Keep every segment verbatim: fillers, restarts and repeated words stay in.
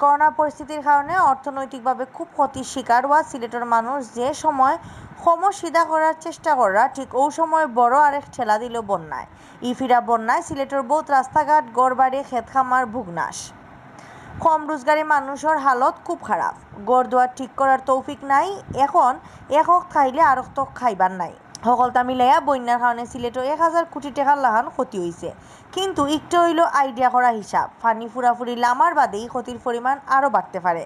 করোনা পরিস্থিতির কারণে অর্থনৈতিকভাবে খুব ক্ষতির শিকার হওয়া সিলেটর মানুষ যে সময় কর্ম সিধা করার চেষ্টা কররা, ঠিক ওই সময় বড় আরেক ঠেলা দিল বন্যায়। ইফিরা বন্যায় সিলেটর বহুত রাস্তাঘাট, ঘরবাড়ি, খেত খামার ভুগনাশ। কম রোজগারি মানুষর হালত খুব খারাপ। ঘর দুয়ার ঠিক করার তৌফিক নাই। এখন এক হক খাইলে আরক তো খাইবার নাই। হকলতা মিলাইয়া বন্যার কারণে সিলেটও এক হাজার কোটি টেকার লাখান ক্ষতি হইছে। কিন্তু ইকটা হইল আইডিয়া করা হিসাব। পানি ফুরাফুরি লামার বাদে ই ক্ষতির পরিমাণ আরও বাড়তে পারে।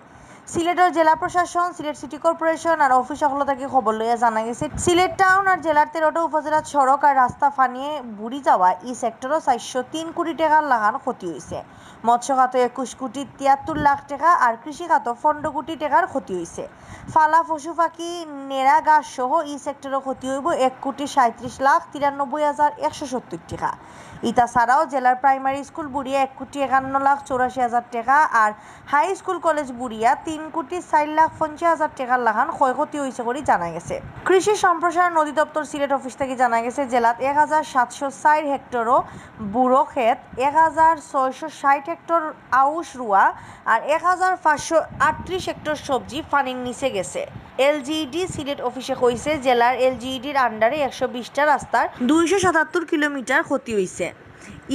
সিলেটর জেলা প্রশাসন, সিলেট সিটি কর্পোরেশন আর অফিস হকল থাকি খবর লইয়া জানা গেছে, সিলেট টাউন আর জেলার তেরোটা উপজেলার সড়ক আর রাস্তা পানিয়ে বুড়ি যাওয়া ই সেক্টরও চারশো তিন কোটি টেকার লাখান ক্ষতি হইছে। মৎস্য খাতো একুশ কোটি তিয়াত্তর লাখ টেকা আর কৃষি খাতো পনেরো কোটি টেকার ক্ষতি হইছে। ফালা পশু পাখি, নেড়া গাছ সহ ই সেক্টরও ক্ষতি হইব এক কোটি সাঁইত্রিশ লাখ তিরানব্বই হাজার একশো সত্তর টেকা। ইতা ছাড়াও জেলার প্রাইমারি স্কুল বুড়িয়া এক কোটি একান্ন লাখ চৌরাশি হাজার টেকা আর হাই স্কুল কলেজ বুড়িয়া তিন কোটি চার লাখ পঞ্চাশ হাজার টেকার লাখান ক্ষয়ক্ষতি হইছে করি জানা গেছে। কৃষি সম্প্রসারণ অধিদপ্তর সিলেট অফিস থাকি জানা গেছে, জেলাত এক হাজার সাতশো চার হেক্টরও বুড়ো খেত, এক হাজার ছয়শো ষাট হেক্টর আউশ রুয়া আর এক হাজার পাঁচশো আটত্রিশ হেক্টর সবজি পানির নিচে গেছে। এলজিইডি সিলেট অফিসে কইছে, জেলার এলজিইডির আন্ডারে একশো বিশটা রাস্তার দুইশো সাতাত্তর কিলোমিটার ক্ষতি হইছে।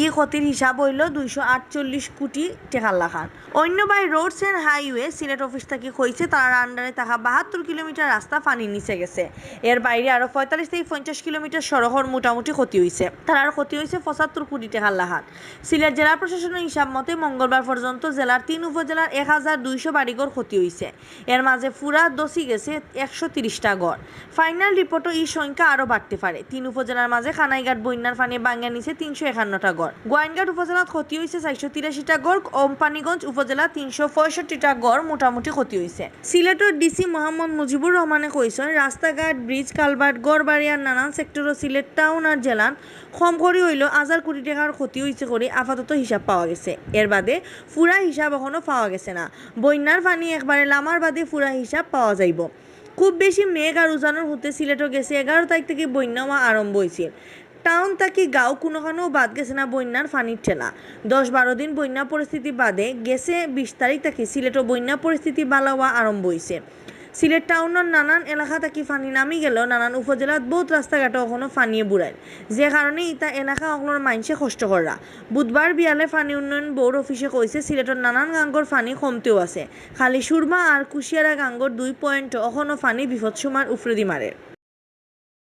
ই ক্ষতির হিসাব হইল দুইশো আটচল্লিশ কোটি টেকার লাখান। অন্য বাই roads and highway Sylhet office থাকি কইছে, তারার আন্ডারে থাকা বাহাত্তর কিলোমিটার রাস্তা পানির নিচে গেছে। এর বাইরে আরও পঁয়তাল্লিশ থেকে পঞ্চাশ কিলোমিটার সড়কর মোটামুটি ক্ষতি হইছে। তারার ক্ষতি হইছে পঁচাত্তর কোটি টেকার লাখান। সিলেট জেলা প্রশাসনের হিসাব মতে মঙ্গলবার পর্যন্ত জেলার তিন উপজেলার এক হাজার দুইশো বাড়িঘর ক্ষতি হইছে। এর মাঝে পুরা ধসি গেছে একশো তিরিশটা ঘর। ফাইনাল রিপোর্টও ই সংখ্যা আরও বাড়তে পারে। তিন উপজেলার মাঝে কানাইঘাট বন্যার পানি ভাঙ্গিয়া নিছে তিনশো একান্নটা ঘর। গোয়াইনঘাট উপজেলাত ক্ষতি হইছে চারশো তিরাশিটা ঘর, কোম্পানীগঞ্জ উপজেলা তিনশো পঁয়ষট্টিটা ঘর মোটামুটি ক্ষতি হইছে। সিলেটর ডিসি মোহাম্মদ মুজিবুর রহমানে কইছেন, রাস্তাঘাট, ব্রিজ, কালভার্ট, ঘর বাড়ি আর নানান সেক্টরও সিলেট টাউন আর জেলাত কম করি হইল হাজার কোটি টেকার ক্ষতি হইছে করি আপাতত হিসাব পাওয়া গেছে। এর বাদে পুরা হিসাব এখনো পাওয়া গেছে না। বন্যার পানি একবারে লামার বাদে পুরা হিসাব পাওয়া যাইব। খুব বেশি মেঘ আর উজানর হুতে সিলেটও গেছে এগারো তারিখ থাকি বন্যা হওয়া আরম্ভ হইছিল। টাউন থাকি গাঁও কুনোখানোও বাদ গেছে না বন্যার পানির ঠেলা। দশ বারো দিন বন্যা পরিস্থিতি বাদে গেছে বিশ তারিখ থাকি সিলেটও বন্যা পরিস্থিতি বালা হওয়া আরম্ভ হইছে। সিলেট টাউনর নানান এলাকা থাকি পানি নামি গেলেও নানান উপজেলাত বহুত রাস্তাঘাটও এখনো পানিয়ে বুড়াইল, যে কারণে ইতা এলাকা অকলর মাইনষে কষ্ট কররা। বুধবার বিয়ালে পানি উন্নয়ন বোর্ড অফিসে কইছে, সিলেটর নানান গাঙ্গর পানি কমতেও আছে। খালি সুরমা আর কুশিয়ারা গাঙ্গর দুই পয়েন্ট অখনো পানি বিপদসীমার উপরেদি মারের।